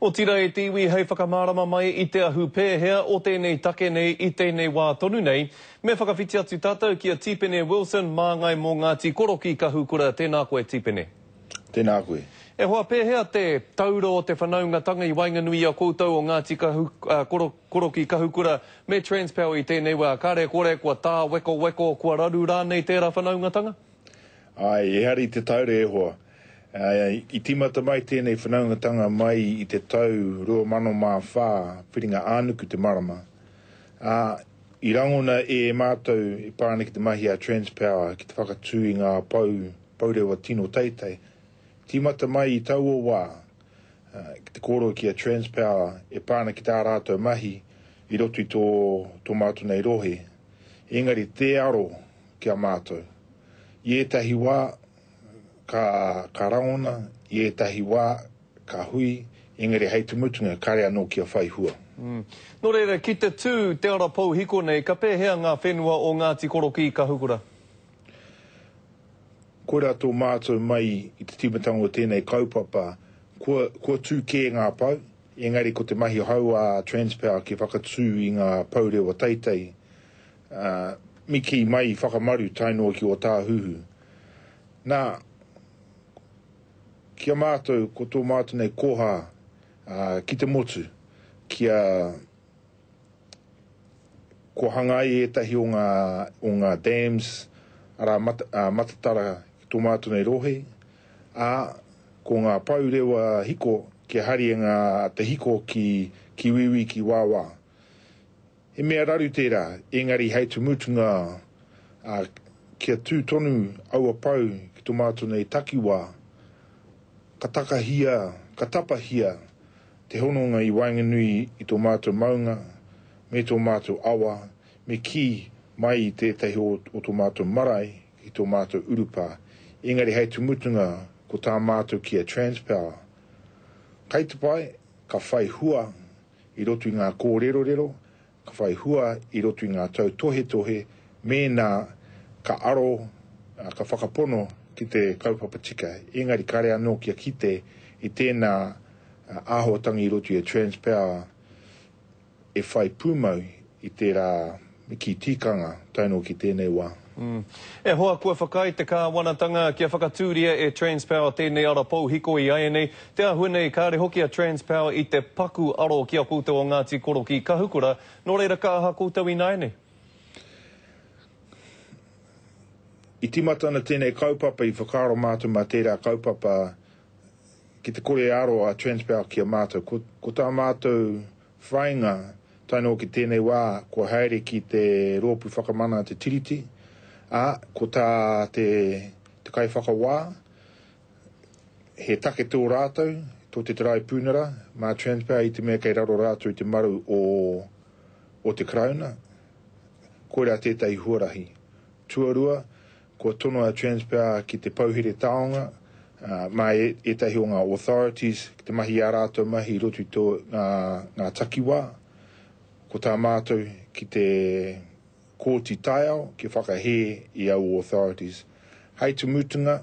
Otira e te iwi hei whakamārama mai i te ahu pēhea o tēnei take nei i tēnei wā tonu nei, me whakawhiti atu tātou ki a Tipene Wilson, māngai mō Ngāti Korokī Kahukura. Tēnā koe Tipene. Tēnā koe. E hoa, pēhea te taura o te whanaungatanga i waenganui i a koutou o Ngāti Kahu, Koro, Korokī Kahukura me Transpower i tēnei wā? Kāre kore kua tāwekoweko, kua raru rānei tērā whanaungatanga? Āe, ehara i te taura e hoa. I tīmata mai tēnei whanaungatanga mai i te tau 2004, Whiringa-ā-nuku te marama, ā, i rangona e mātou e pā ana ki te mahi a Transpower ki te whakatū i ngā pou, pourewa tino teitei. Tīmata mai i taua wā, ki te kōrero ki a Transpower e pā ana ki tā rātou mahi i roto i tō, tō mātou nei rohe. Engari tē aro ki a mātou. I ētahi wā, ka, ka rangona, i ētahi wā, ka hui, engari hei te mutunga, kāre anō kia whai hua. Mm. Nō reira, ki te tū te ara pou hiko nei, ka pēhea ngā whenua o Ngāti Korokī Kahukura? Koirā tō mātou mai i te tīmatanga o tēnei kaupapa, kua, kua tū kē ngā pou, engari ko te mahi hou a Transpower kia whakatū i ngā pou rewa teitei, ā, me kī mai i Whakamaru tae noa ki Ōtāhuhu. Nā, ki a mātou, ko tō mātou nei koha, ā, ki te motu, kia, kua hangaia ētahi o ngā, o ngā dams, arā, mata, ā, matatara ki tō mātou nei rohe, ā, ko ngā pou rewa hiko kia haria ngā, te hiko ki, ki wīwī, ki wāwā. He mea raru tērā, engari hei te mutunga, ā, kia tū tonu aua pou ki tō mātou nei takiwā, ka takahia, ka tapahia te hononga i waenganui i tō mātou maunga me tō mātou awa, me kī mai i tētahi o, o tō mātou marae ki tō mātou urupā. Engari hei te mutunga, ko tā mātou ki a Transpower, kai te pai, ka whai hua i roto i ngā kōrerorero, ka whai hua i roto i ngā tautohetohe mēnā ka aro, ka whakapono ki te kaupapa tika. Engari kāre anō kia kite i tēnā āhuatanga i roto i a Transpower e whai pūmau i tērā me kī tikanga tae noa ki tēnei wā. E hoa, kua whakaae te kāwanatanga kia whakatūria e Transpower tēnei ara pou hiko i āianei. Te āhua nei, kāre hoki a Transpower i te paku aro ki a koutou o Ngāti Korokī Kahukura, nō reira ka aha koutou ināianei? I tīmata ana tēnei kaupapa, i whakaaro mātou mā tērā kaupapa ki te kore e aro a Transpower ki a mātou. Ko, ko tā mātou whāinga tae noa ki tēnei wā kua haere ki te Rōpū Whakamana Te Tiriti, ā, ko tā te, te kaiwhakawā, he take tō rātou, tō te Taraipiunara, mā Transpower i te mea kei raro rātou i te maru o, o te Karauna. Koirā tētahi huarahi. Tuarua, Kua tono a Transpower ki te Pouhere Taonga, mā ētahi o ngā authorities ki te mahi i ā rātou mahi i roto i tō, ngā, ngā takiwā. Ko tā mātou ki te Kōti Taiao kia whakahē i aua authorities. Hei te mutunga,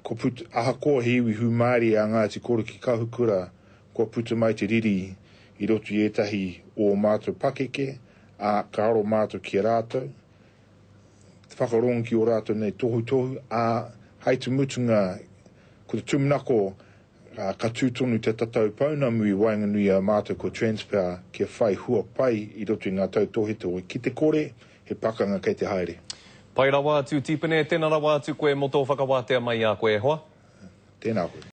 kua puta, ahakoa he iwi hūmārie a Ngāti Korokī Kahukura, kua puta mai te riri i roto i ētahi o ō mātou pakeke, ā, ka aro mātou ki a rātou. te whakarongo ki ō rātou nei tohutohu, ā, hai te mutunga, ko te tūmanako, ka tū tonu te tatau pounamu i waenganui i a mātou ko Transpower kia whai hua pai i roto i ngā tautohetohe. Ki te kore, he pakanga kei te haere. Pai rawa atu Tipene, tena rawa atu koe mo tō whakawātea mai i a koe e hoa. Tēnā koe.